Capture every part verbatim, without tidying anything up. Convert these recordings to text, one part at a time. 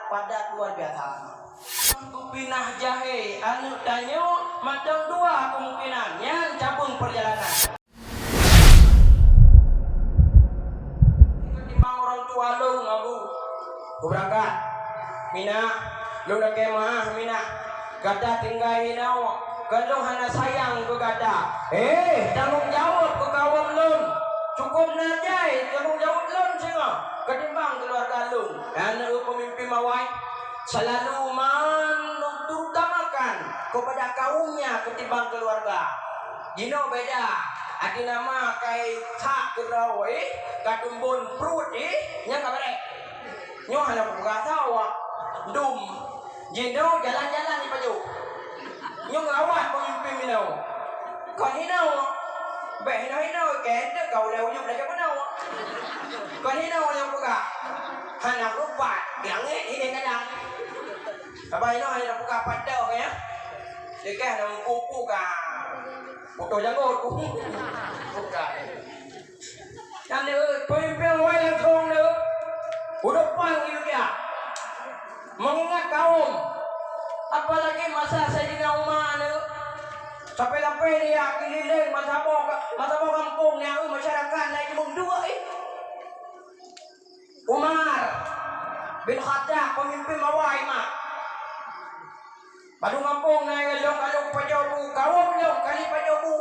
Padat luar biasa. Kupinah jahé aneuk tanyoe mantong dua kemungkinan nyan cabeueng perjalanan. Ketimbang orang tua lôn, Abu. Kuberangkat. Minah, lôn lakée meu'ah, Minah. Gata tinggai inoe, keu lôn hana sayang keu gata. Eh, tanggong jaweueb keu kawöm lôn. Cukôp na jai tanggong jaweueb lôn singoh ketimbang keuluwarga lôn. Aneuk peumimpén mawai seulalu man terutamakan keupada kaumnya ketimbang keuluwarga. Jinoe beda, até nama kai that keudroe, ka tumbon pruet jih, nyang ka barek. Nyoe hana kupeugah sawa, dum. Jinoe jalan-jalan di pajoh. Nyoe ngawat peumimpén minoe. Kon hinoe. Bék hinoe-hinoe, keu enteuk ka ulée uyueb lagée bunoe. Kon hinoe nyang peugah. Hana rupat, langét hinoe kadang. Haba inoe hana peugah padoh, ya. Dikeh na meupu-pu ka. Putôh janggot. Bukan. Nyan lé, peumimpén awai langsong lé, u depan geuyue jak. Meungingat kaum, apalagi masa Saidina Umar lé, sampai-sampai dia keuliléng meusaboh, meusaboh gampông, nyan, eh, masyarakat na jimeuduek, eh. Umar bin Khattab, peumimpén mawai mak. Padub gampông na lôn ka lheueh pajoh bu, kawöm lôn ka lheueh pajoh bu.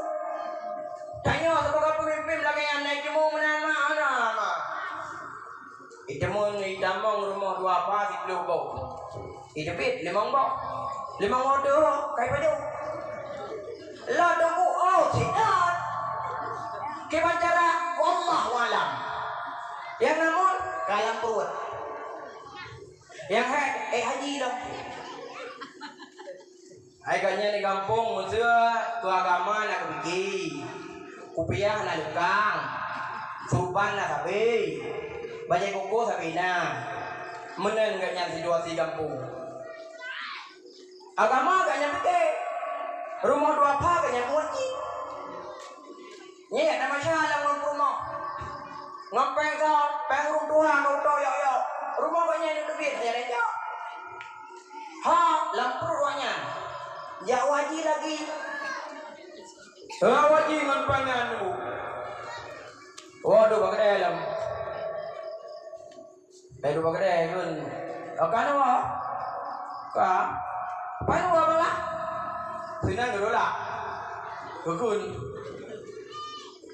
Tanyoe sibagoe peumimpén lagée nyan na jimeuduek meunan na, na, na. Iteumon itamong rumoh dua pha siplôh boh. Iteubiet limong boh. Limong boh teuh kai pajoh. Lah tunggu, oh, sidat. Kiban cara, wallahu alam. Nyang namon ka lam pruet. Nyang hék, eh, haji lom. Hai gobnyan di gampông, meuseu keu agama na geupike, kupiah na leukang, surban na sabe, bajée koko sabe na. Meunan gobnyan situasi gampông. Agama gobnyan pike, rumoh dua pha gobnyan meuwajéb. Nyan na masalah ngon rumoh. Ngon péng sa, péng ureueng tuha ngon utoe yok-yok. Rumoh gobnyan teubiet hana lé cok. Ha, lam pruet gobnyan. Jak haji lagi. Ha, haji ngon péng nyan, Bu. Waduh, bak keudè lom. Hai dua keudè kheun, "Oh, ka nyoe?" "Ka." "Paih nyoe malah?" "Sinan geutulak." Geukheun.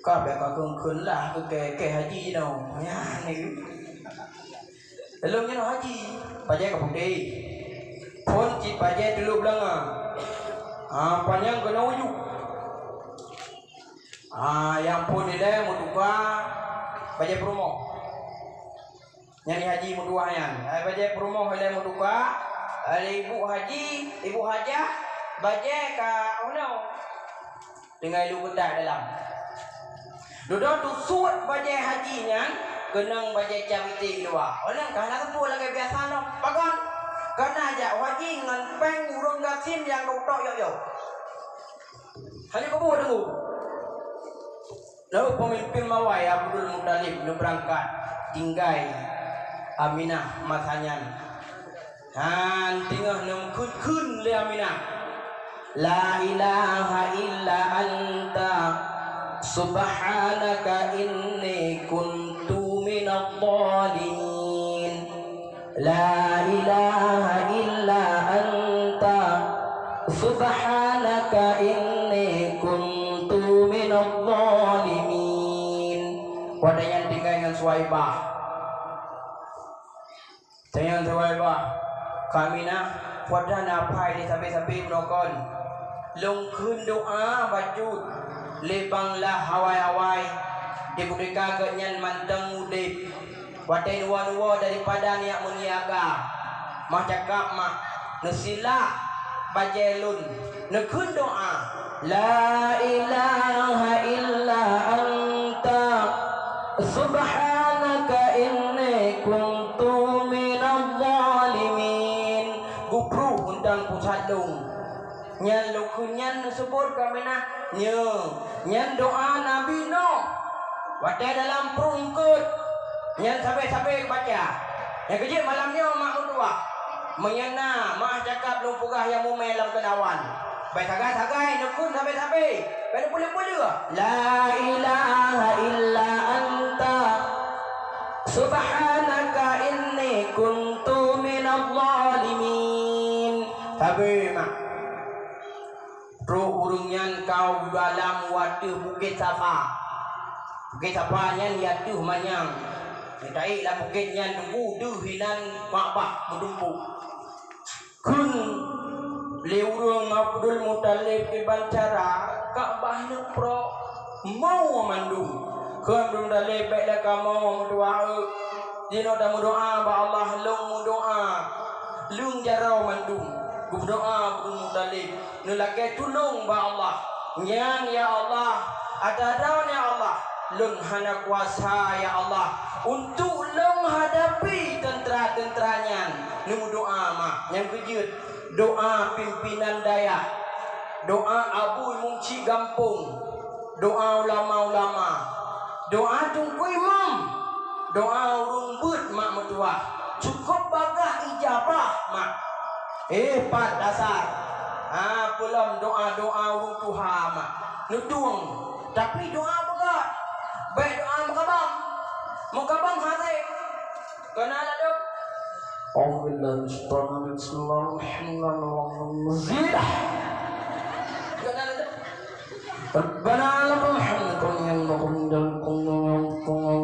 "Ka bèk kakheun-kheun lah, keu kèe-kèe haji jinoe." Nyan ni. Lôn jinoe haji, bajèe ka putéh. Phôn cit bajèe teulôk beulanga. Ah, panyang keunoe uju. Ah, nyang phôn ilèe meutuka bajèe peurumoh. Nyan di haji meutuah nyan. Hai bajèe peurumoh ilèe meutuka, hai ibu haji, ibu hajah, bajèe ka unoe. Tinggai lu keutai dalam. Dudoe tusuet bajèe haji nyan, keunong bajèe cam iték luwa. Uneun ka hana seupôt lagèe biasa lom. Pakon? Kana jak haji ngon péng ureueng gasien nyang geutok yok-yok. Hana keuboh deungoe. Lheueh peumimpén mawai Abdul Muthalib neubeurangkat tinggai Aminah masa nyan. Han teungoh neukheun-kheun lé Aminah, "La ilaha illa anta, subhanaka inni kuntu minadh dhalimin." La ilaha illa anta, subhanaka inni kuntu minadh dhalimin. Watèe nyan tinggai ngon Suwaibah. Tanyan Suwaibah, "Kak Aminah, peue na hai lé sabe-sabe bunoe kon? Lôn kheun doa bacut lé bang lah awai-awai, di kutika geuh nyan mantong udép." Watèe dua-dua daripada neujak meuniaga, mah cakap mah, neusilak bajèe lôn, neukheun doa, "La ilaha illa anta, subhanaka inni kuntu minadh dhalimin." Geuprôh undang pusat lôn. Nyan lôn kheun nyan neuseubut keu Aminah, nyoe, nyan doa Nabi Nuh. Watèe dalam pruet eungkôt, nyan sabe-sabe baca. Nyang keujeuet malam nyoe mak meutuah. Meunyo na, meu'ah cakap lôn peugah nyang mumè lam keunawan. Bèk sagai-sagai, neukheun sabé-sabé. Bèk neupeuleueh-peuleueh. La ilaha illa anta, subhanaka inni kuntu minadh dhalimin. Sabé, mak. Trok ureueng nyan ka u dalam u ateueh Bukét Safa. Bukét Safa nyan di ateueh manyang. Taék lam bukét nyan teungku deuh inan mak bah meudumpok. Kheun lé ureueng Abdul Muthalib kiban cara Ka'bah nyoe prok, mo mandum. Kheun Abdul Muthalib, bèk lé kamoe meudoa, eu. Jinoe tameudoa bak Allah, lôn meudoa. Lôn jaroe mandum. Geumeudoa Abdul Muthalib. Neulakèe tulông bak Allah. Nyan, ya Allah, ata droeneuh, ya Allah, lôn hana kuasa, ya Allah, untuk lôn hadapi teuntra-teuntra nyan. Neumeudoa mak, nyang keujeuet, doa pimpinan dayah, doa abu imum chik gampông, doa ulama-ulama, doa teungku imum, doa ureueng beuet mak meutuwah. Cukôp bagaih ijabah mak. Eh, pat dasar. Ha, peulom doa-doa ureueng tuha mak. Neutueng. Tapi doa beugöt. Bèk doa meukabang. Meukabang hasé. Keunan ladôm. A'udzubillahi minasyaitonir rajim. Bismillahirrahmanirrahim. Zidah. Keunan ladôm. Rabbana lakal hamdu kama yanbaghi li wajhikal karim.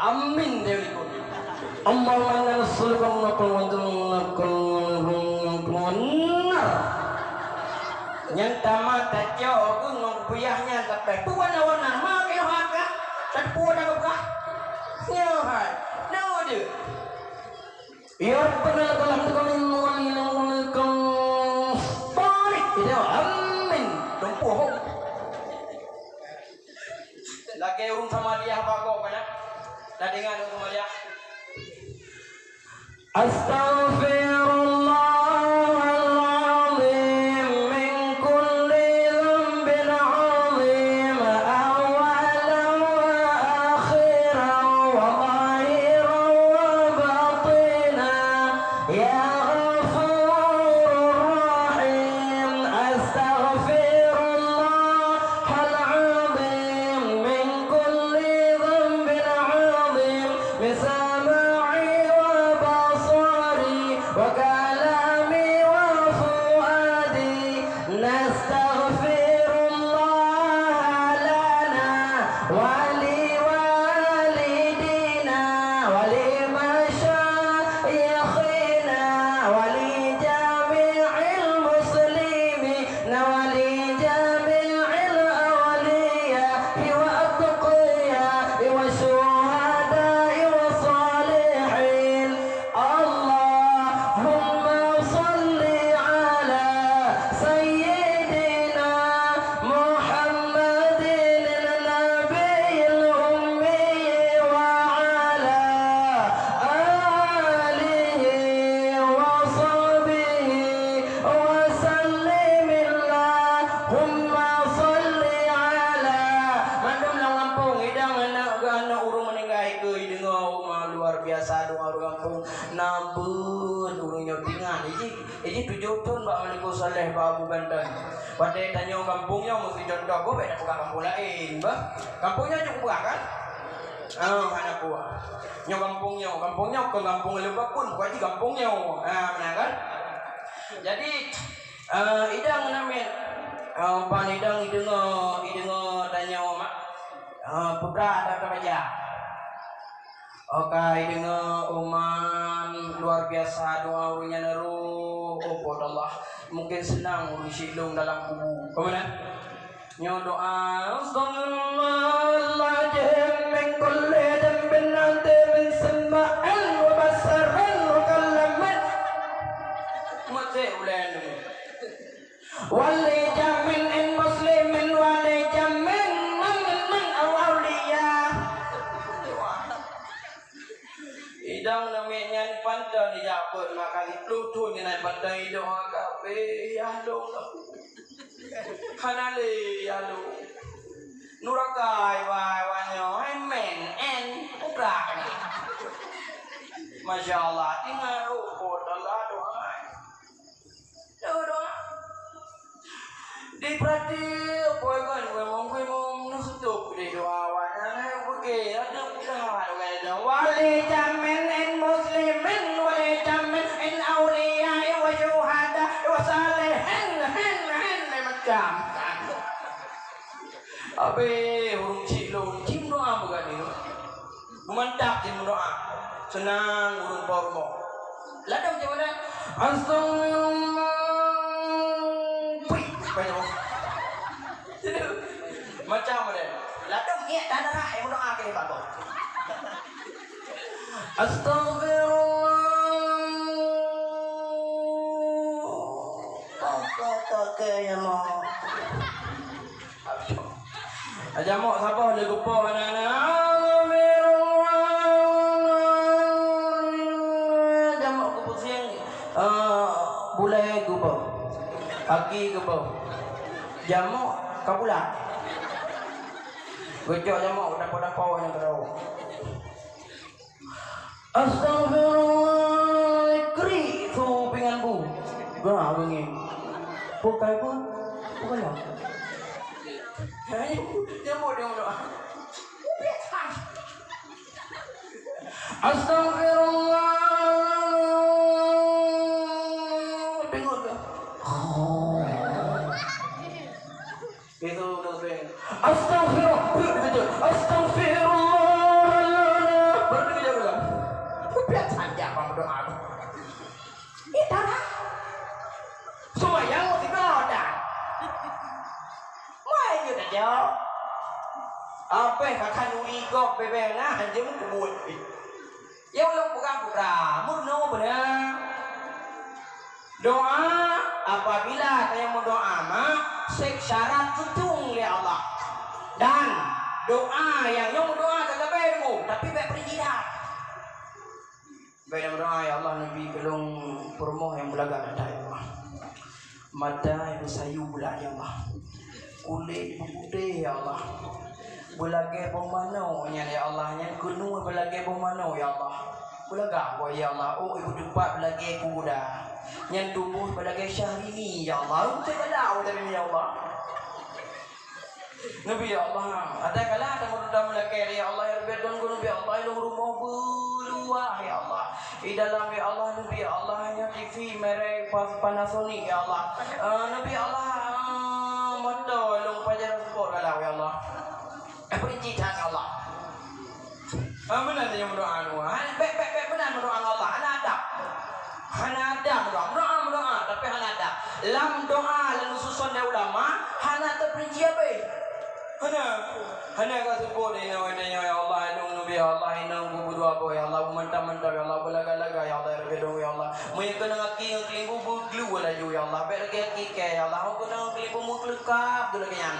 Amin, deungon ikot. Allahumma inna nas'aluka min fadlika wa nar. Nyang tamat tacok geuh ngon kupiah nyan sampai peue warna-warna, ma keuh haka, tateupeue na geupeugah. Nyoe hai, nyoe deuh. Ya Rabbana lakal hamdu kama yanbaghi li wajhikal karim. Itu, amin. Tumpoh. Lagèe ureueng Samaliyah bagoe kan? Na deungoe ureueng Samaliyah? أستغفر الله العظيم من كل ذنب عظيم، أولا وآخرا وظاهرا وباطنا، يا غفور رحيم. أستغفر الله العظيم من كل ذنب عظيم، من سمعي وبصري وكلامي وفؤادي. نستغفر الله لنا ولوالدينا ولمشايخنا ولجميع المسلمين ولجميع الأولياء والأتقياء والشهداء والصالحين. اللهم صل على سيدنا محمد النبي الأمي وعلى آله وصحبه وسلم. اللهم صل على. Mandum lam gampông, idang aneuk geuh aneuk ureueng meuninggai keu ideungoe, uma luar biasa doa ureueng gampông. Na beuet ureueng nyoe tingan, iji, iji tujoh thon bak Malikul Saleh bak Abu Ganteng. Watèe tanyoe gampông nyoe meusti contoh, boh bèk tapeugah gampông laén, bah. Gampông nyoe cukôp bah kan? Ah, hana kuah. Nyoe gampông nyoe, gampông nyoe kon gampông Leubakun, bukan di gampông nyoe. Ah, beuna kan? Jadi, eh, idang namiet, eh, ban idang ideungoe, ideungoe tanyoe mak. Eh, peubra ata tabaca. Oke, deungoe uman luar biasa doa ureueng nyan roh, oh, Po Allah. Mungkin seunang ureueng sidroe dalam kubu. Peue meunan? Nyoe doa, Astagfirullahaladzim min kulli dhanbin azim min sam'in wa basarin wa kalamin. Meuté ulèe nyoe. Wali jamin in muslimin wali jamin man man awliya. Idang namiet nyan panton dijak beuet maka siplôh thon nyan panton idoe kabeh, ya Allah. Hana lé, ya Allah. Nuraka iwa, iwa nyoe, hai men, en, putra ni. Masya Allah, tinggai rukuk, Allah doa. Doa, doa. Diperhati, boy kan, gumong-gumong, nusutup di doa, wana, oke, ada buka, ada doa. Wali jamin in muslimin, wali jamin in auliya, wa syuhada, wa salihin, hin, hin, macam. Habis, ureueng cit lôn, cit doa bukan itu. Mantap jih meudoa. Seunang ureueng po rumoh. Ladôm jih meudoa. Astagfirullah. Pui. Banyak. Macam mana? Ladôm niat dan arah yang meudoa ke bagus. Astagfirullah. Apa tak kaya mau? Jamok saboh lé geupoh aneuk-aneuk. Jamok geupuseng, eh, bulèe geupoh. Kaki geupoh. Jamok ka bulat. Geucok jamok dapo-dapo nyang keudroe. Astagfirullah, krik su pingan bu. Bah, beungéh. Bukai pun, bukai lah. Hai, nyambut dia meudoa. Astagfirullah. Dengar ke? Itu udah sampai. Astagfirullah. Betul. Astagfirullah. Baru dia bilang. Biasa saja apa berdoa tu. Ini darah. Sembahyang mesti berdoa. Mai je dah jawab. Apa yang akan uli kau bebek nah, anjing kubur. Ya, ulôn peugah putra, meurunoe beuna. Doa, apabila tanyoe meudoa mak, sép syarat geutueng lé Allah. Dan doa nyang nyoe meudoa ka gabée deungoe, tapi bék peurijih that. Bék meudoa, "Ya Allah, neubi keu lôn peurumoh nyang beulagak that, ya Allah." Mata nyang sayu bulat, ya Allah. Kulét peuputéh, ya Allah. Beulagée boh manok nyan, ya Allah. Nyan keunoe beulagée boh manok, ya Allah. Beulagak boh, ya Allah. Oh, ibu teumpat beulagée kuda. Nyan tuboh beulagée Syahrini, ya Allah. Utai bala utai ini, ya Allah. Neubi, ya Allah. Ada kala ada mudah meulakée, ya Allah, ya Rabbi, dan guru, ya Allah, ilung rumoh beuluah, ya Allah. Di dalam, ya Allah, neubi, ya Allah, hanya T V merek Pas-, Panasonic, ya Allah. Eh, neubi, ya Allah, eh, moto ilung Pajero Sport galau, ya Allah. Eh, peurinci that, ya Allah. Ah, meunan tanyoe meudoa nyoe. Hai, bék, bék, bék meunan meudoa ngon Allah. Hana adab. Hana adab meudoa. Meudoa, meudoa, tapi hana adab. Lam doa lam suson dari ulama, hana teupeurinci habéh. Hana. Hana ka seupôt inoe, inoe, ya Allah, inong nubi, ya Allah, inong kubu dua boh, ya Allah, mantap-mantap, ya Allah, beulaga-laga, ya Allah, ya Rabbi dong, ya Allah. Meunyoe keunong aki ngon keulimbu, beuglu laju, ya Allah. Bék lagée aki kée, ya Allah. Hong keunong keulimbu meukeuleuka, beulagée nyan.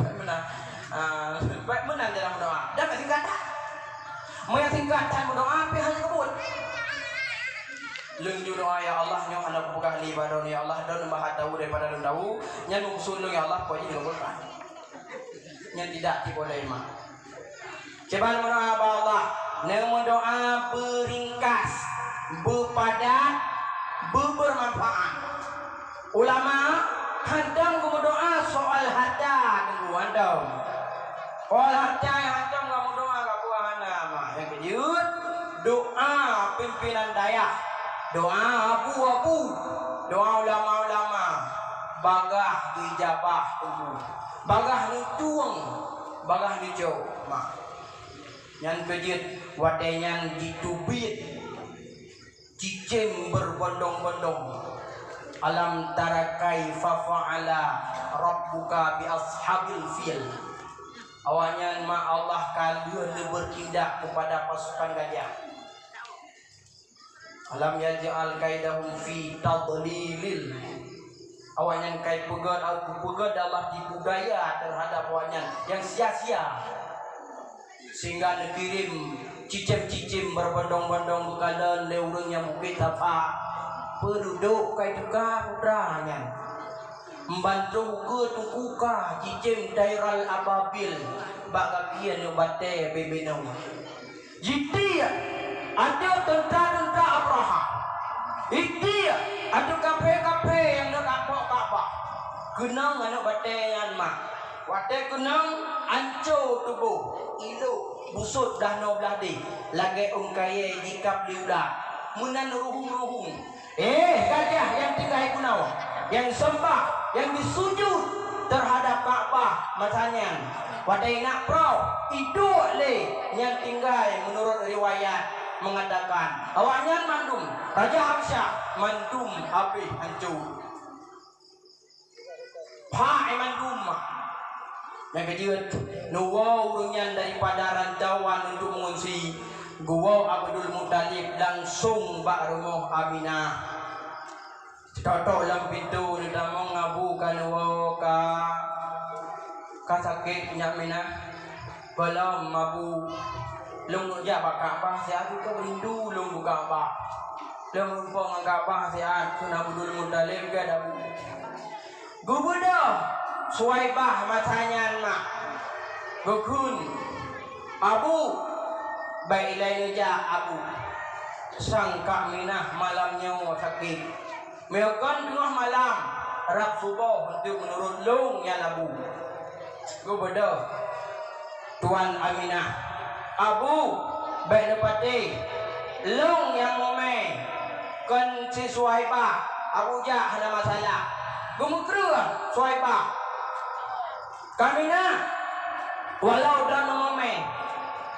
Bék meunan. Ah, bék meunan dalam doa. Dan bék singkat that. Meunyo singkat that meudoa, pih hana kabut. Lôn ju doa, "Ya Allah, nyoe hana kupeugah lé bak droeneuh, ya Allah, droeneuh bah tahu daripada lôn tahu, nyan meukeusut lôn, ya Allah, pokok jih lôn peugah." Nyan tidak tipu lé iman. Cuba meudoa bak Allah, neumeudoa beuringkas, beupadat, beubeurmanfaat. Ulama hantom geumeudoa soal harta teungku hantom. Soal harta nyang hantom geumeudoa ka buah hana mah. Nyang keujeuet, doa pimpinan dayah, doa abu-abu, doa ulama-ulama, bagah geujabah teungku, bagah neutueng, bagah neucok mah. Nyang keujeuet, watée nyan jiteubiet. Cicém berbondong-bondong. Alam tara kaifa fa'ala rabbuka bi ashabil fil. Awaknyan ma Allah ka lheueh lé beurtindak keupada pasukan gajah. Alam yaj'al kaidahum fi tadlilil. Awaknyan kai peugét, peugét Allah tipu daya terhadap awaknyan nyang sia-sia. Sehingga neukirém cicém-cicém berbondong-bondong geukalon lé ureuëng nyang bukét Safa. Peurudok kai teuka putra nyan. Meubantu ukeue teukuka cicém tairal ababil bak gaki aneuk batée beubenong. Jitiek Ateueh teuntra-teuntra Abrahah, itiek ateueh kaphé-kaphé nyang neuk rampok Ka'bah. Keunong aneuk batée nyan mak. Watée keunong, anco tuboh, ilok, busot blah noe blah deh, lagée ôn kayée jikab lé ulat, meunan ruhueng-ruhueng. Eh, gajah nyang tinggai keunoe, nyang seumbah, nyang jisujut teuhadab Ka'bah masa nyan. Watée inak proh, iduek lé nyang tinggai, meunurot riwayat meungatakan, awaknyan mandum, Raja Habsyah, mandum habéh hanco. Phai mandum. Nyang keujeuet, neuwoe ureuëng nyan daripada rantauan untuk meungungsi, geuwoe Abdul Muthalib langsong bak rumoh Aminah. Teutok-tok lam pintoe, neutamong, "Abu ka neuwoe ka, ka sakét nyak Aminah?" "Gohlom, Abu. Lôn neuk jak bak Ka'bah siat, ka meurindu lôn bak Ka'bah. Lôn meurumpok ngon Ka'bah siat," kheun Abdul Muthalib, "Ka, Abu." Geubeudôh Suwaibah masa nyan mak. Geukheun, "Abu, bék ilée neujak, Abu. Sang kak Minah malam nyoe sakét. Meunyoe kon teungoh malam, rab suboh, untuk meunurot lôn nyan, Abu." Geubeudôh Tuan Aminah, "Abu, bék neupatéh. Lôn nyang mumé, kon si Suwaibah. Abu jak, hana masalah." Geumeukreueh Suwaibah, "Kak Minah, walau droeneuh mumé,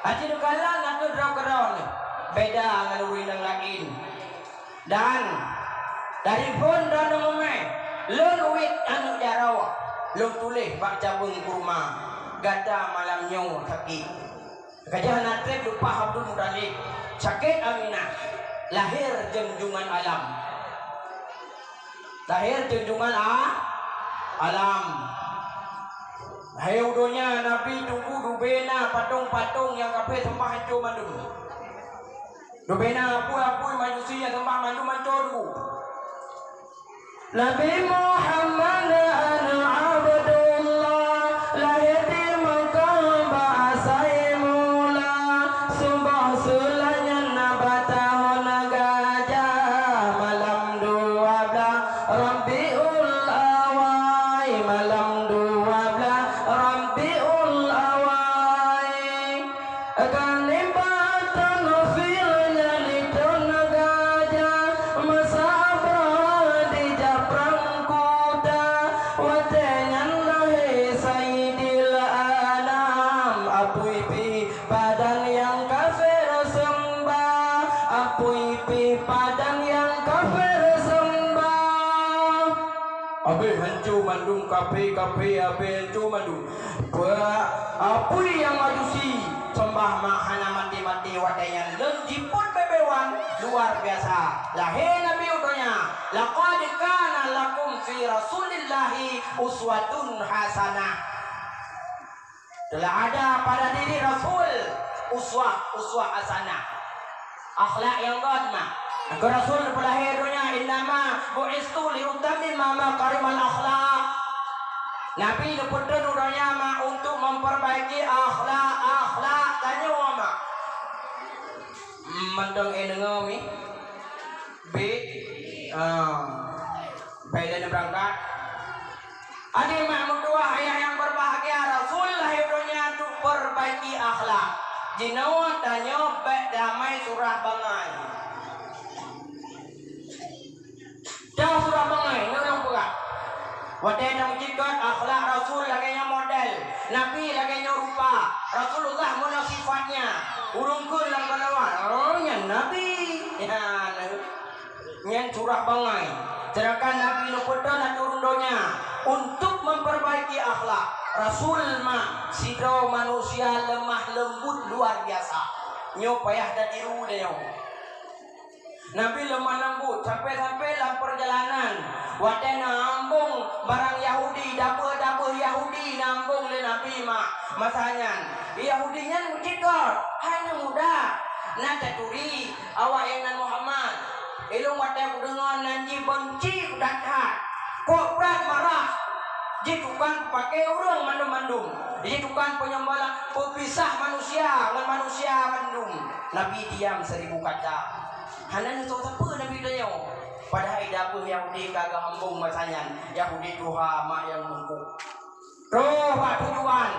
aci neukalon ateueh droe keudroe, beda ngon ureuëng nyang laén. Dan dari phon droeneuh mumé, lôn uit aneuëk jaroe, lôn tuléh bak cabeueng kurma, gata malam nyoe sakét." Gajah na treb leupah Abdul Muthalib, sakét Aminah, lahé junjungan alam. Lahé junjungan a-, alam. Lahé u donya Nabi, teungku, dubena patong-patong nyang kafé seumbah hanco mandum. Dubena apui-apui Majusi nyang seumbah mandum hanco teungku. Nabi Muhammad aneuëk Abdullah, lahé di Meukah bak asai mula. Suboh seulai nyan na bak tahun gajah, malam dua blaih Rabiul Awai, malam dua blaih Rabiul Awai. Ka nibak thon Fil nyan di thon gajah, masa Abrahah dijak prang kuta. Watée nyan lahé Saidil Anam, apui pih padan nyang kafé seumbah, apui pih padan nyang kafé seumbah. Abéh hanco mandum kafé-kafé, abéh hanco mandum. Peue, apui nyang Majusi seumbah mak hana maté-maté watée nyan lôn jipot beubewan luar biasa. Lahé Nabi u donya, "Laqad kana lakum fi Rasulillahi uswatun hasanah." Telah ada pada diri Rasul uswah, uswah hasanah. Akhlak nyang göt mak. Keu Rasul neupeulahé donya, "Innama bu'istu liutammima makarimal akhlak." Nabi neupeutreun u donya mak untuk memperbaiki akhlak, akhlak tanyoe mak. Mantong eh deungoe mi. Bi. Ah. Bai lé neubeurangkat. Adik mak meutuwah, ayah nyang berbahagia, Rasul lahé donya untuk perbaiki akhlak. Jinoe tanyoe bék damai surah bangai. Dah surah bangai, nyoe nyang peugah. Watée na meucit göt akhlak Rasul lagée nyoe model, Nabi lagée nyoe rupa, Rasulullah meunoe sifatnya. Ureuëng kheun lam keulawan, "Oh, nyan Nabi." Ya, nah. Nyan surah bangai. Sedangkan Nabi neupeutreun ateueh donya untuk memperbaiki akhlak. Rasul mak sidroe manusia lemah lembut luar biasa. Nyoe payah tatiru tanyoe. Nabi lemah lembut sampai-sampai lam perjalanan. Watée neuambong barang Yahudi, dabeuh-dabeuh Yahudi neuambong lé Nabi mak. Masa nyan, Yahudi nyan meucit göt, hai aneuk muda, na taturi. Awak inong Muhammad, ilôn watée kudeungoe nan jih banci that-that. Kok brat marah, jih tukang peupaké ureuëng mandum-mandum, jih tukang penyembala, peupisah manusia ngon manusia mandum. Nabi diam seribu kata. Hana neusoe sapeue Nabi tanyoe. Padahai dapeuh Yahudi ka geuhambong masa nyan. Yahudi tuha mak nyang mungkuk. Troh bak tujuan.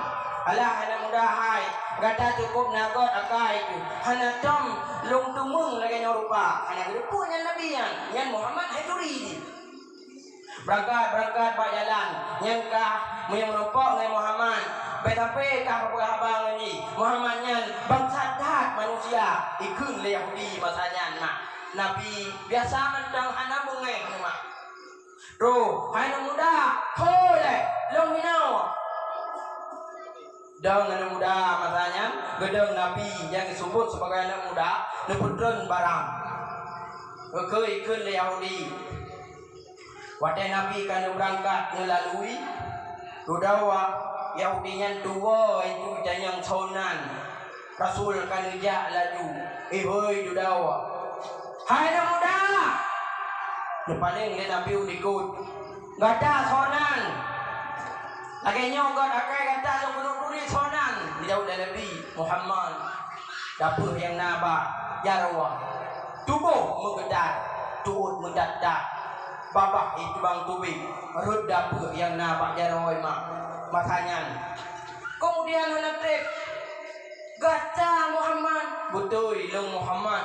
Alah, aneuk muda hai, gata cukup na göt akai keuh. Hana tom lôn teumeung lagèe nyoe rupa. Hana geuteupeue nyan Nabi nyan. Nyan Muhammad hai turi jih. Beurangkat-beurangkat bak jalan, nyan kah meunyoe meurumpok ngon Muhammad, bèk sampoe kah peugah haba ngon jih. Muhammad nyan bangsat that manusia, ikheun lé Yahudi masa nyan na. Nabi biasa mantong hana beungèh nyoe mak. Troh, hai aneuk muda, ho lé, lôn hinoe. Dong aneuk muda masa nyan, geudong Nabi nyang geuseubuet sibagoe aneuk muda, neupeutreun barang. Geukheun ikheun lé Yahudi. Watèe Nabi ka neubeurangkat neulalui, dudoe Yahudi nyan tuwoe itu tanyong sonan. Rasul ka neujak laju, "Ihôi dudoe, hai aneuk muda!" Neupaleng lé Nabi u likot, "Gata sonan! Lagèe nyoe göt akai gata lôn keuneuk turi sonan!" Geujaweueb lé Nabi, "Muhammad, dapeuh nyang na bak jaroe, tuboh meugeudat, tuôt meudat-dat, babah itubang tubéh, rhot dapeuh nyang na bak jaroe mak." Masa nyan, keumudian hana trép, "Gata Muhammad?" "Beutôi, lôn Muhammad."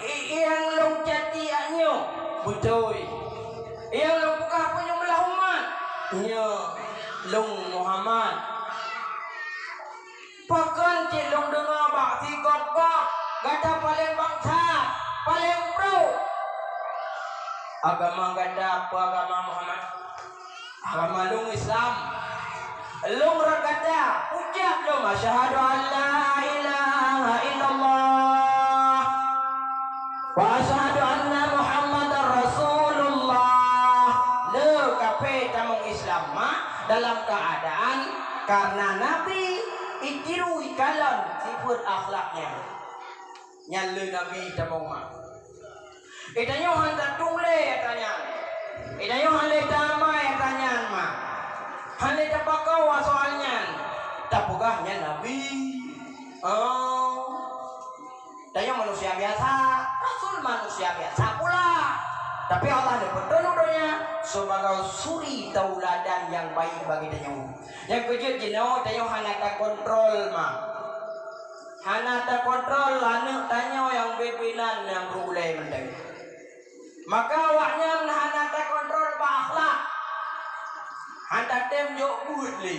"I-, nyang lôn cati nyoe?" "Beutôi." "Nyang lôn peugah peunyumblah umat?" "Nyoe, lôn Muhammad." "Pakon cit lôn deungoe bak sigop-gop gata paleng bangsat, paleng brôk?" "Agama gata peue agama, Muhammad?" "Agama lôn Islam." "Lôn rot gata, ucab lôn, 'Asyhadu an la ilaha illallah wa asyhadu anna Muhammadar Rasulullah.'" Le kaphé tamong Islam mak dalam keuadaan kareuna Nabi itiru ikalon sifeuet akhlaknya. Nyan le Nabi tamong mak. Geutanyoe hana tatueng lé atra nyan. Geutanyoe hana lé tamai atra nyan mak. Hana lé tapakoe soal nyan. Tapeugah nyan Nabi. Oh. Tanyoe manusia biasa, Rasul manusia biasa pula. Tapi Allah neupeutron u donya sibagoe suri tauladan nyang baik bagi tanyoe. Nyang keujeuet jinoe tanyoe hana takontrol mak. Hana takontrol aneuk tanyoe nyang beubenan nyang beuulèe mantong. Maka awaknyan hana takontrol bak akhlak. Hana tem jok buet lé.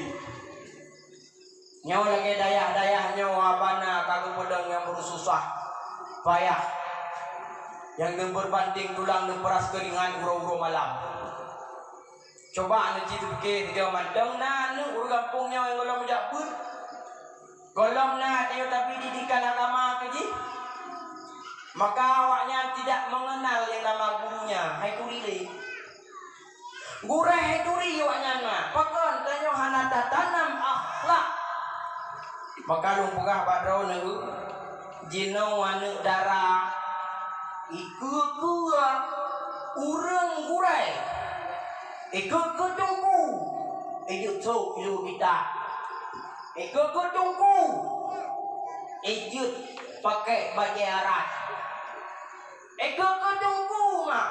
Nyoe lagèe dayah-dayah nyoe haba na ka geupeudong nyang beususah payah. Nyang neubeubandeng tulang neupeuras keuringat uroe-uroe malam. Coba neuci teupike sigoe mantong na aneuk ureueng gampông nyoe nyang gohlom jak beuet. Gohlom na tanyoe tabri didikan agama keu jih. Maka awaknyan tidak mengenal nyang nama gurunya, hai turi lé. Gurèe hai turi awaknyan na, pakon tanyoe hana tatanam akhlak. Maka lôn peugah bak droeneuh, jinoe aneuk dara, ikeue-keue ureueng gurèe, ikeue-keue teungku, ijeuet sôk ilu mita, ikeue-keue teungku, ijeuet pakèk bajèe arat. Ikeue-keue teungku mak,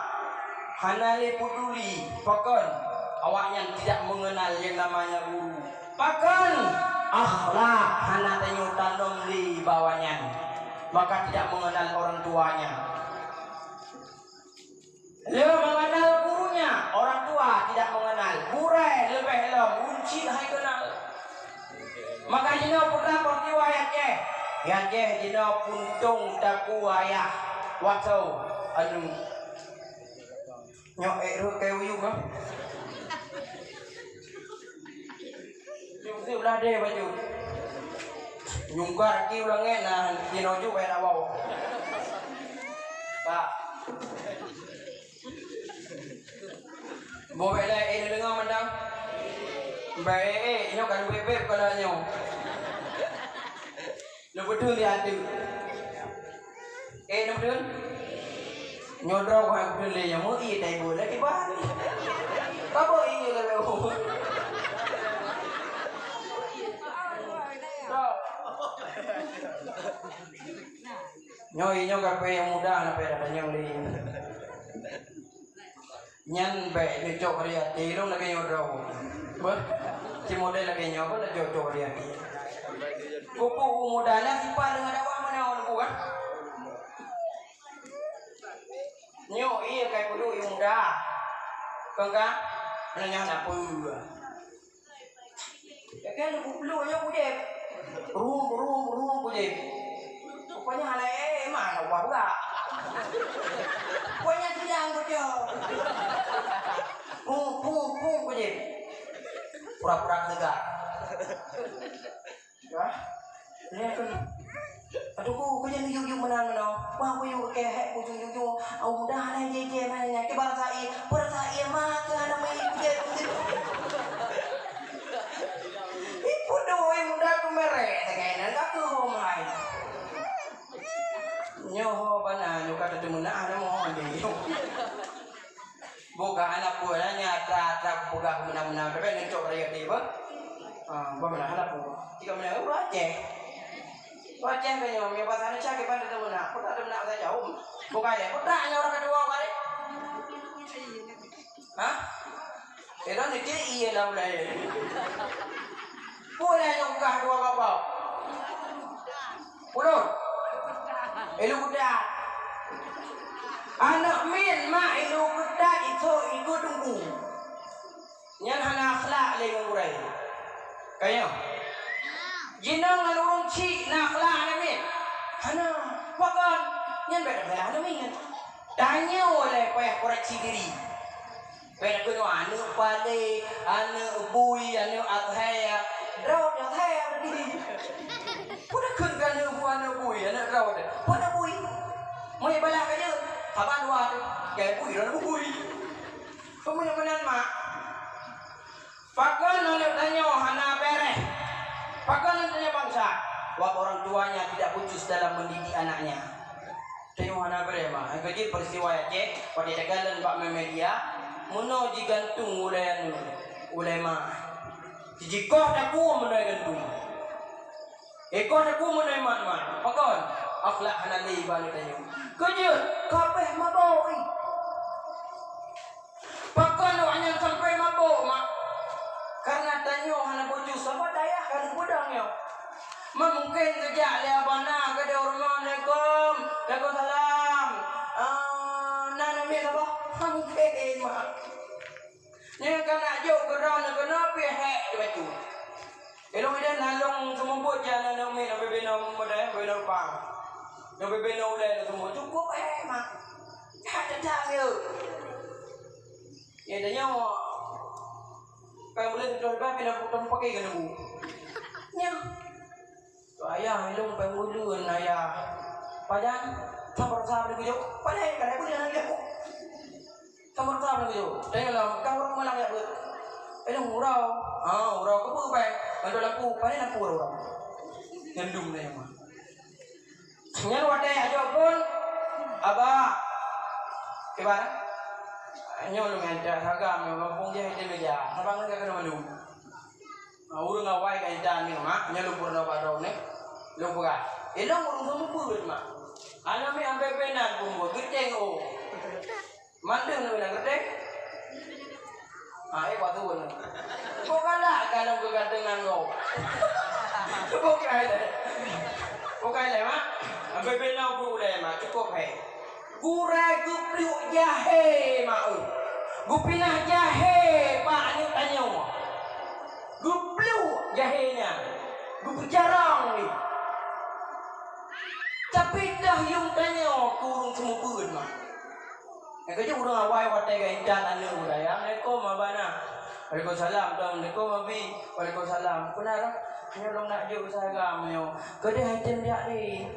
hana lé peuduli pakon awaknyan tidak mengenal yang namanya guru. Pakon akhlak hana tanyoe tanom lé bak awaknyan, maka tidak mengenal orang tuanya. Le mengenal gurunya, orang tua tidak mengenal. Gurèe leubeh lom, ureueng chik hai kenal. Maka jinoe peugah bak jiwa Aceh. Aceh jinoe puntông takue ayah. Wasau anu. Nyoe ék rhot keu uyueng ah. Nyueng si ulah deh baju. Nyungkar ki ulah ngét na jinoe ju bayar awak. Pak. Boh bèk lé, eh, neudeungoe mantong. Bèk, eh, eh, nyoe kan bèk-bèk kala nyoe. Neubeudeueng di ateueh. Eh, neubeudeueng? Nyoe droe ka beudeueng lé nyoe, meu ié tai beuet lé kiban. Ka beuet ié lé beuet. Droe. Nyoe, nyoe kape nyang muda na payah tatanyong lé. Nyan bèk neucok raya até lôn lagèe nyoe droe. Beuh, si model lagèe nyoe beuh laju cok raya até. Kupu muda na sipat deungon dakwah meunan ku kan. Nyoe ié kai peuduek ié muda. Kon ka? Meunyoe na peue. Jadi, ada bulu aja kujep. Rum, rum, rum kujep. Pokoknya hana eh, mana ubah pula. Pokoknya sidang kujep. Pung, pung, pung kujep. Pura-pura segar. Wah, lihat tu. Aduh, ku, ku jangan yuk-yuk menang no. Wah, ku yuk kehek, ku yuk-yuk. Au mudah na je je mana nya. Ke barasa i, barasa i mah ke anak main je. Ibu doi muda tu merek, tegai nan ka ke home hai. Nyoho bana nyoka teumeunak anak mohon deh. Boh ka anak buah nyan atra-atra peugah meunan-meunan, tapi neucok raya deh bah. Ah, bah meunan anak buah. Tiga meunan ureueng Aceh. Ureueng Aceh ka nyoe, meunyoe bahasa Indonesia ke pan teumeunak. Peugah teumeunak bahasa Jawa. Bukan ya, peugah nyoe ureueng kedua kali. Hah? Ira nike iya lah ulai. Pun lah nyong gah dua babau. Ulun. Ilu kuda. Anak min mak ilu kuda itu iku tunggu. Nyan hana akhlak lé ngon gurèe. Kaya. Jinong ngon ureueng chik na akhlak anak min. Hana. Pakon? Nyan bèk na akhlak anak min. Tanyoe lé payah koreksi diri. Bèk keunoe aneuk palé, aneuk bui, aneuk athèe. Droe athèe berarti. Peue kheun keu aneuk bui, aneuk bui, aneuk droe. Peue aneuk bui? Meunyoe balah ka jeuet, haba dua tu. Gai bui, droe bui. Peue meunan mak? Pakon aneuk tanyoe hana bèrèh? Pakon aneuk tanyoe bangsa? Sebab orang tuanya tidak becus dalam mendidik anaknya. Tanyoe hana bèrèh, mak. Nyang keujeuet peristiwa Aceh, watèe takalon bak media, meunoe jigantung ulèe aneuk, ulèe ma. Jikoh takue meunoe gantung. Ikoh takue meunoe mat-mat. Pakon? Akhlak hana lé bak aneuk tanyoe. Keujeuet, ka abéh mabök, ih. Pakon awaknyan sampai mabök, mak? Karena tanyoe hana becus, sabab dayah ka neupeudong nyoe. Ma mungken geujak lé abah na keudéh u rumoh, "Assalamualaikum." "Waalaikumsalam." "Ah, na aneuk miet saboh?" Ma mungken, mak. Nyoe ka nak jok keu droeneuh keunoe pih hék dibacut. Ilôn ideh na lôn seumeubeuet jih aneuk miet, nyang bibinoe meudeh, bibinoe rupa. Nyang bibinoe ulèe lôn seumeubeuet, cukôp hék, mak. That that that, ya. Ya, tanyoe. Kan buleuen tutoe leubeh pih na putôh pake keuneuk bu. Nyan. Tu ayah ilôn peubuleuen ayah. Pajan, sabar-sabar laju. Padahai kadang buleuen laju. Sabar-sabar laju. Tengoklah, kan ureueng malam jak beuet. Ilôn urau. Ha, urau keupeue pai? Ngon lampu, padahai lampu urau. Nyan dum na nyang mah. Nyan watèe ajok phôn, "Abah, kiban?" "Nyoe lôn hantar saga, nyoe gampông jih di meja. Saban ngon ka keunoe mandum." Nah, ureueng awai ka intat nyoe, mak, nyoe lôn peurunoe bak droeneuh, lôn peugah. Ilôn ureueng seumeubeuet, mak. Aneuk miet amphé-amphé nan pun buet, geucéng, oh. Mandum na bilang geude. Ah, eh, buat turun. Kok galak kalau keugantengan kau? Bukan lé. Bukan lé, mak. Ambil bela bu ulai, mak. Cukup, hei. Gurèe geupluek jahé, mak, eh. Geupinah jahé, mak, aneuk tanyoe. Geupluek jahé nyan. Geupeucarông ni. Tapi dah yum tanyoe keu ureueng seumeubeuet, mak. Nyang keujeuet ureueng awai watèe geuintat aneuk muda, "Assalamualaikum, abah na." "Waalaikumsalam, Tuan." "Assalamualaikum, Abi." "Waalaikumsalam." "Peue na, Tuan?" "Nyoe lôn nak jok saga meunyoe." "Keudeh item jak lé."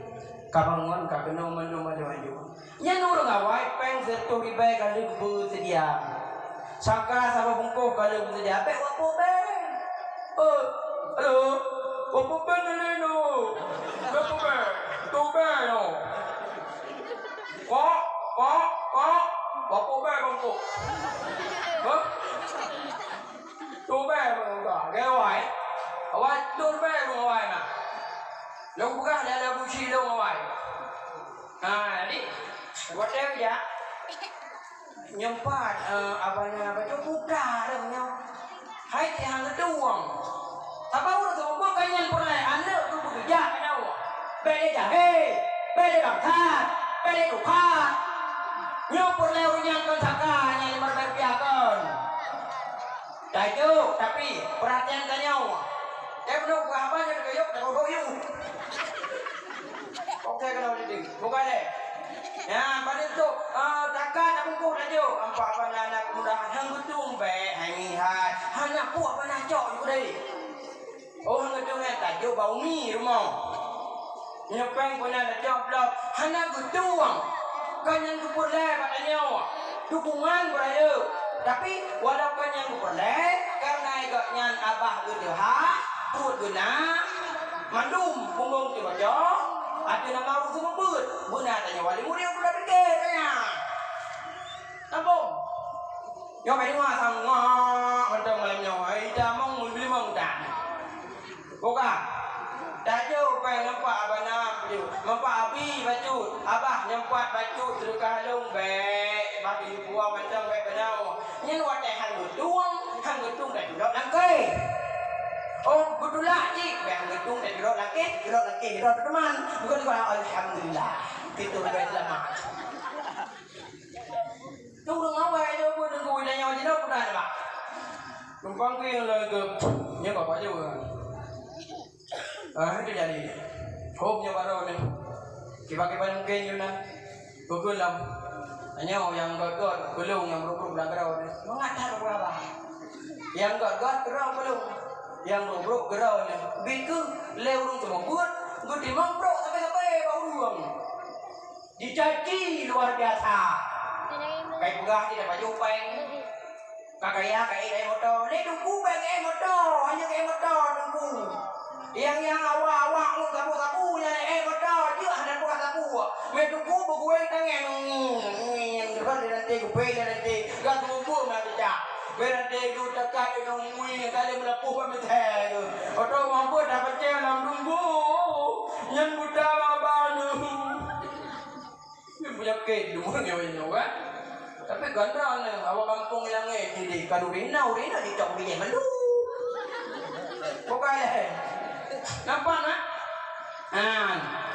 Ka bangon, ka keunoe mandum aju-aju. Nyan ureueng awai péng siratoh ribèe ka lheueh geupeusedia. Saga saboh bungkôh ka lheueh geupeusedia. Bèk wapôh bèe. Eh, halo. Wapôh bèe na lé nyoe. Wapôh bèe. Toh bèe nyoe. Kok, kok, kok. Wapôh bèe bungkôh. Hah? Toh bèe bungkôh. Gawai. Awai toh bèe bungkôh awai na. Lôn peugah lé Abu Syik lôn awai. Ha, jadi, watèe jak, nyoe pat, eh, abana bacut buka dong nyoe. Hai, ti hang geutueng. Saban ureueng tueng, bukan nyan peureulèe aneuk geupeugah jak keu nyoe. Bèk lé jahé, bèk lé bangsat, bèk lé tuha. Nyoe peureulèe ureueng nyan kon saka nyang lima ribèe rupiah kon. Tajok, tapi peurhatian tanyoe. Eh, beuna buah haba nyang geuyok, takot goyuk. Oke, kalau jadi. Bukan deh. Ya, pada tu, eh, takat tabungkôh tajok. Ampak bana anak muda, hang geutueng bèk, hai mihai. Hana puih bana cok ju deh. Oh, hang geutueng nyan tajok bak umi rumoh. Nyoe péng peunan lacok bloe hana geutueng. Kon nyan geupeureulèe bak tanyoe dukungan beurayeuk. Tapi, walau kon nyan geupeureulèe, kareuna gobnyan abah geuteuhah, pruet geuna, mandum punggong teuh bocor, ateueh nama ureueng seumeubeuet, beuna tanyoe wali murit, beuna pike tanyoe. Sambông. Nyoe ka deungoe sang ngok mantong malam nyoe. Hai tamong meubeulimong tan. Buka. Tajok péng nyoe pat abana bacut. Nyoe pat abi bacut. Abah nyoe pat bacut seudeukah lôn bèk. Bah di buah mantong bèk beunau. Nyan watèe hang geutueng, hang geutueng tajulok langkée. Oh, geutulak cit, bèk hang geutueng tajulok langkée, julok langkée, julok teuman. Bukan, bukan, alhamdulillah. Itu lebih selamat. Tu ureueng awai nyoe pun teungku, ida nyoe jinoe peugah nibak. Numpang kui nyang lagèe nyoe bapak jeuet. Ah, itu jadi. Hop nyoe baroe nyoe. Kiban-kiban mungken nyoe na. Pukul lom. Nyoe nyang gèt-gèt, beulông nyang brok-brok lam keudroe nyoe. Mangat that peugah bah. Nyang gèt-gèt keudroe beulông. Nyang brok-brok keudroe nyoe. Bit keuh lé ureueng teumeubuet, geutimang brok sabe-sabe bak ureueng. Dicaci luar biasa. Kai peugah di dapat jupeng. Ka kaya ka ék moto. Lé teungku bèk ék moto, hana ék moto teungku. Yang, yang awak-awak ngon sabu-sabu nyan ék moto, jeuet hana peugah sabu. Mé teungku beugureng tangai. Nyang depan di rantai gupé di rantai. Gak teumeubuet na becak. Mé rantai geutakak di nong mui kali meulapoh bak meuthèe geuh. Oto mampu dah pecah lam teungku. Nyan buta babah nyoe. Ni peunyakét deungon nyoe-nyoe kan. Tapi ganda ni, awak gampông nyang eh, jadi kalau rina, rina dicok bijéh mandum. Bukan eh. Nampak tak? Ha,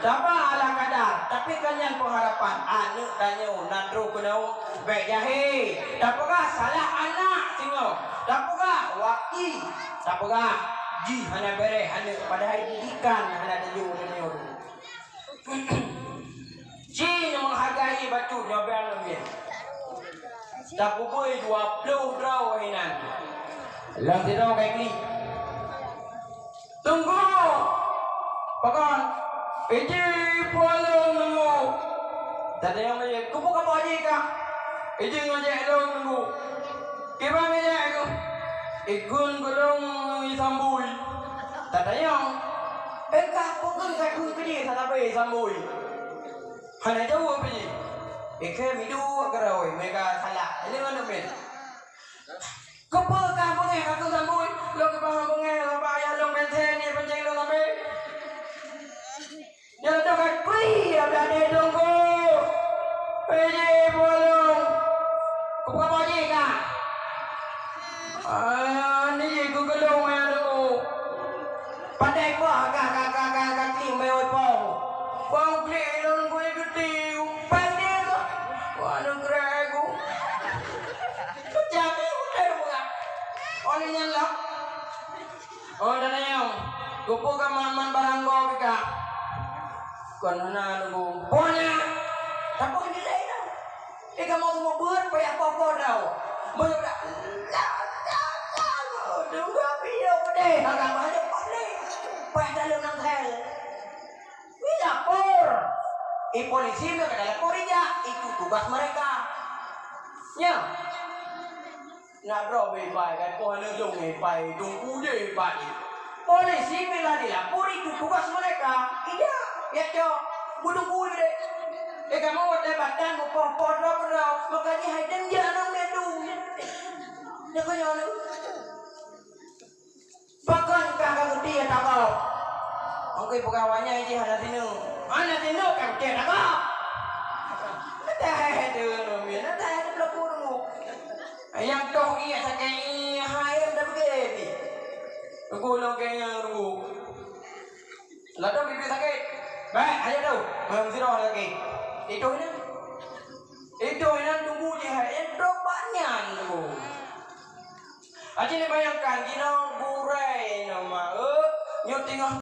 sabar ala kadar, tapi kan nyan pengharapan aneuk tanyoe na trok keunoe bèk jahé. Tapeugah salah anak singoh, tapeugah waki, tapeugah jih hana bèrèh aneuk, padahai didikan hana tanyoe-tanyoe. Ci nyang menghargai bacut nyoe bèk lom nyan. Tapubui dua ploh droe inan. Lam sidroe kai klik. Teungku! Pakon? Iji pulang nunggu. Tadi yang lagi, kubu kamu aja kah? Iji ngajak dong nunggu. Kiban ngajak aku. Ikun gulong isambui. Tatanyong. Engkah pukul kakun kedi satabe isambui. Hana jaweueb jih. Ikhe midu keurôi, meuga salah. Ini mana min? Keupeue kah beungéh kakun sambui? Lôn keubah beungéh, sabab ayah lôn meuntén, dia pancéng lôn sabe. Nyoe teuka kui, ada di tunggu. Piji bolong. Kubuka poji ka. Ah, ni geugelong ya tu. Pandai kuah ka, ka, ka, ka, ka kling mewoi pong. Pong klik lôn kui geuti. Pandai tu. Wah, lu gerai aku. Kejam ya, udah buka. Oleh nyan lah. Oh, dan ayam. Kupu ka man-man barang gob ika. Kon hana nunggu. Pokoknya, tapi nilai dah. Ika mau semua buat, payah popo tau. Banyak dah. Tunggu video deh. Agak banyak boleh. Pas dalam nang hell. Ini lapor. Eh, polisi mereka lapor aja. Itu tugas mereka. Ya. Nak droe beu ipai, kan? Poh neulông ipai, tungku je ipai. Polisi bila dilapor itu tugas mereka. Tidak, ya cok. Beutungku je deh. Eh, kamu watèe batang, poh-poh droe keudroe, maka jih hai dem je aneuk meudum. Dia kena aneuk. Pakon kah ka geuti nyang tagob? Mungken peugawai nyan jih hana sineuk. Hana sineuk ka geuti nyang tagob. Nyang toh ié sakét ié hai dah beugét. Teungku lôn keu nyang teungku. Ladôm biet sakét. Bèk, ayo tu. Bang sidroe lagèe. Itu inan. Itu inan teungku jih hai. Nyang toh banyan teungku. Aci ni bayangkan, jinoe gurèe nama, eh, nyoe teungoh